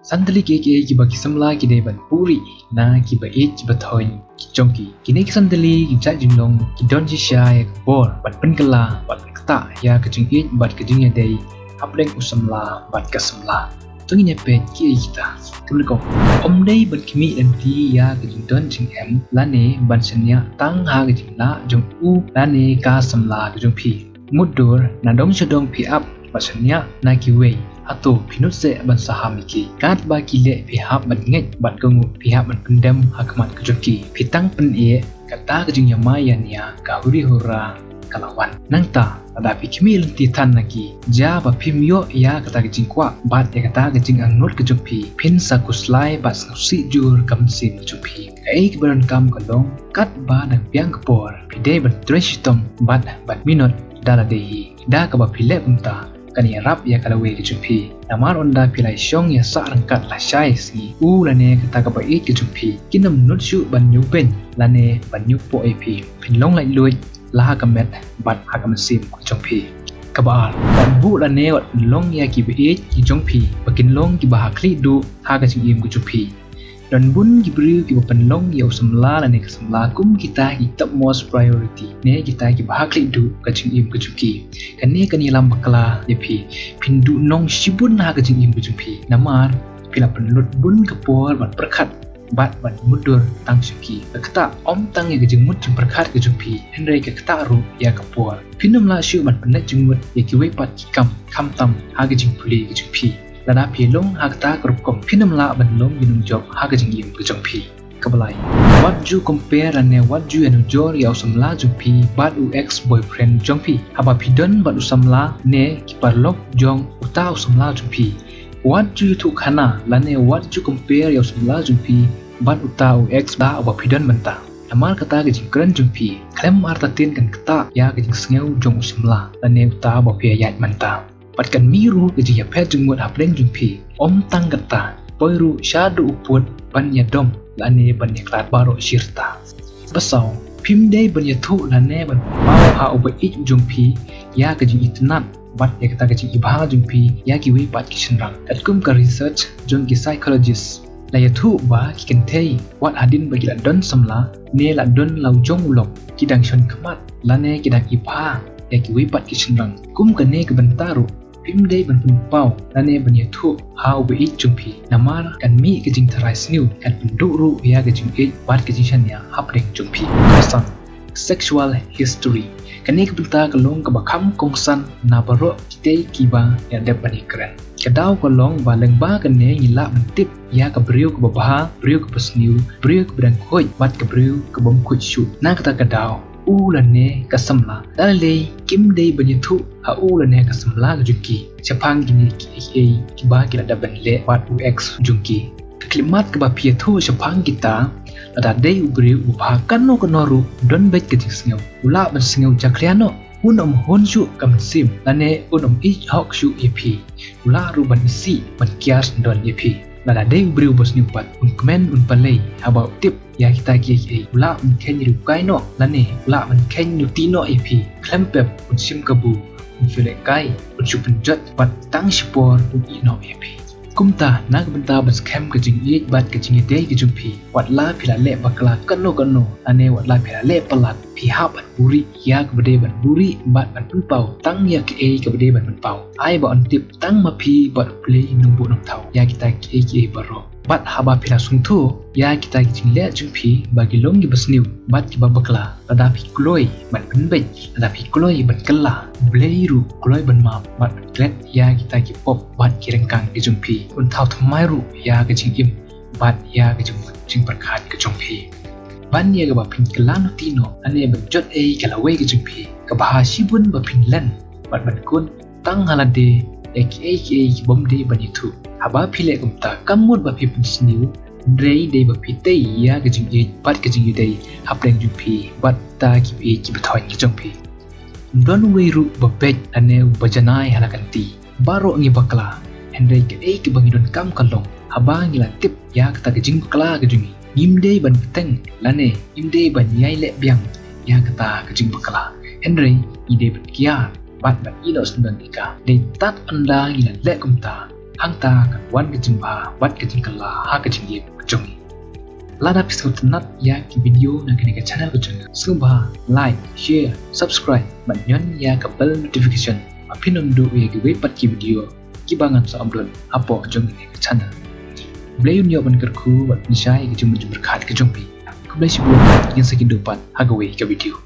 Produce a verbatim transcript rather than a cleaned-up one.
San tylli kiei kiei kiba ki samla ki dei ban buhrieh na kiba ïeit kiba thoiñ ki jong ki. Kine ki san tylli ki jait jinglong ki don shisha ïa ka bor ban pynkylla, ban ktah ïa ka jingïeit bad ka jingïadei hapdeng u samla bad ka samla. To ngin ïa peit kiei kita. Kumno? Ym dei ban khmih lynti ïa ka jingdon jingem lane ban shaniah tang ha ka jinglah jong u lane ka samla ka jong phi. Mutdur, na dong sha dong phi ap bad shaniah na kiwei, hato phi nud seh ban saham ïa ki? Katba ki leh phi hap ban ngeit bad kohnguh phi hap ban pyndem ha khmat ka jong ki. Phi tang pyneh, kata ka jingïamai ïania ka huri hura ka la wan. Nangta lada phi khmih lynti than na ki, jia ba phim ïoh ïa kata ka jingkwah bad ïa kata ka jingangnud ka jong phi, phin sa khuslai bad sngewsih jur ka mynsiem ka jong phi. Kaei kaba donkam ka long, katba dang biang ka por, phi dei ban trei shitom bad ban minot da lade hi. Da kaba phi leh kumta, kan ïarap ïa ka lawei ka jong phi. Namar ynda phi la shong ïasah ryngkat lashai sngi, u lane kata kaba ïeit ka jong phi kin ym nud shuh ban ñiewbeiñ lane ban ñiewpoh ïa phi. Phin long laitluid la ha ka met bad ha ka mynsiem ka jong phi. Kaba ar, wat buh lane wat pynlong ïa kiba ïeit ki jong phi ba kin long kiba ha khlieh duh ha ka jingim ka jong phi. Don bun ki briew kiba pynlong ïa u samla lane ka samla kum kita ki topmost priority, ne kita kiba ha khlieh duh ka jingim ka jong ki. Kane kan ïalam bakla ïa phi. Phin duh nong shibun ha ka jingim ka jong phi namar phi la pynlut bun ka por ban pyrkhat bad ban mutdur tang sha ki. Ka ktah ym tang ïa ka jingmut jingpyrkhat ka jong phi, hynrei ka ktah ruh ïa ka por. Phin ym lah shuh ban pyllait jingmut ïa kiwei pat ki kam, khamtam ha ka jingpule ka jong phi. Lada phi long ha kata ka rukom, phin ym lah ban long ïa u nongjop ha ka jingim ka jong phi. Kaba lai, wat ju compare lane wat ju ïanujor ïa u samla jong phi bad u ex boyfriend jong phi. Haba phi don bad u samla ne ki paralok jong uta u samla jong phi, wat ju ïathuh khana lane wat ju compare ïa u samla jong phi bad uta u ex ba uba phi don mynta. Namar kata ka jingkren jong phi khlem artatien kan ktah ïa ka jingsngew jong u samla lane uta uba phi ïaid mynta. Bad kan mih ruh ka jingïaphet jingmut hapdeng jong phi. Ym tang kata, poi ruh shaduh u pud ban ïadom lane ban ïakhlad baroh shi rta. Ba saw, phim dei ban ïathuh lane ban paw ha uba ïeit jong phi ïa ka jingitynnad bad ïa kata ka jingibha jong phi ïa kiwei pat ki shynrang. Katkum ka research jong ki psychologist, la ïathuh ba ki kynthei wat hadien ba ki la don samla ne la don la u jong u lok, ki dang shon khmat lane ki dang ibha ïa kiwei pat ki shynrang. Kum kane ka bynta ruh, phim dei ban pynpaw lane ban ïathuh ha uba ïeit jong phi. Namar kan mih ka jingtharai sniew, kan pynduh ruh ïa ka jingïeit bad ka jingshaniah hapdeng jong phi. Kaba san, sexual history. Kane ka bynta ka long kaba kham kongsan na baroh kitei kiba ngi la dep ban ïakren. Ka daw ka long ba lyngba kane ngi lah ban tip ïa ka briew kaba bha, briew kaba sniew, briew kaba dang khuid bad ka briew kaba ym khuid shuh. Na kata ka daw, u lane ka samla da lei kim dei ban ïathuh ha u lane ka samla ka jong ki shaphang kine kiei kiei kiba ki la dep ban leh bad u ex jong ki. Ka khyllipmat kaba phi ïathuh shaphang kita, lada dei u briew uba bha kano kano ruh, don beit ka jingsngew. U lah ban sngew jakhlia noh, un ym hun shuh ka mynsiem lane un ym ïeit hok shuh ïa phi. U lah ruh ban isih ban kiar syndon ïa phi. Lada dei u briew uba sniew pat, un kmen un palei haba u tip ïa kita kiei kiei. U lah ban kheiñ riewkai noh lane u lah ban kheiñ luti noh ïa phi. Khlem pep un shim kabu, un shu lehkai, un shu pynjot bad tang shipor un ïeh noh ïa phi. Kumta na ka bynta ban skhem ka jingïeit bad ka jingïadei ka jong phi, wat la phi la leh bakla kano kano lane wat la phi la leh palat, phi hap ban buhrieh ïa kaba dei ban buhrieh bad ban pynpaw tang ïa kaei kaba dei ban pynpaw. Ai ba yn tip tang ma phi bad U Blei Nongbuh Nongthaw ïa kita kiei kiei baroh. Bad haba phi la sngewthuh ïa kita ki jingleh jong phi ba ki long kiba sniew bad kiba bakla, lada phi kloi ban pynbeit, lada phi kloi ban kylla, U Blei ruh u kloi ban map bad ban klet ïa kita ki pop bad ki ryngkang ki jong phi. Un thaw thymmai ruh ïa ka jingim bad ïa ka jingmut jingpyrkhat ka jong phi. Ban ïa kaba phin kylla noh ti noh lane ban jot ei ka lawei ka jong phi, ka bha shibun ba phin len bad ban kun tang ha lade ïa kiei kiei ki bym dei ban ïathuh. Haba phi leh kumta, kam mut ba phi pynsniew, hynrei dei ba phi tei ïa ka jingïeit bad ka jingïadei hapdeng jong phi bad kita kiba ïeit kiba thoiñ ki jong phi. Ym don uwei ruh ba beit lane uba janai ha la ka lynti. Baroh ngi bakla, hynrei kaei kaba ngi donkam ka long, haba ngi la tip ïa kata ka jingbakla ka jong ngi, ngim dei ban bteng lane ngim dei ban ïai leh biang ïa kata ka jingbakla. Hynrei ngi dei ban kiar bad ban ïeh noh syndon ïa ka. Dei tad ynda ngi la leh kumta, Hangta kan wan ka jingbha bad ka jingkylla ha ka jingim ka jong ngi. Lada phi sngewtynnat ïa ki video na kane ka channel ka jong ngi, sngewbha like, share, subscribe bad ñion ïa ka bell notification ba phin ym duh ïa kiwei pat ki video kiba ngan sa upload hapoh jong kane ka channel. Blei un ïoh ban kyrkhu bad pynshai ïa ka jingmut jingpyrkhat ka jong phi. Khublei shibun, ngin sa ïakynduh pat ha kawei ka video.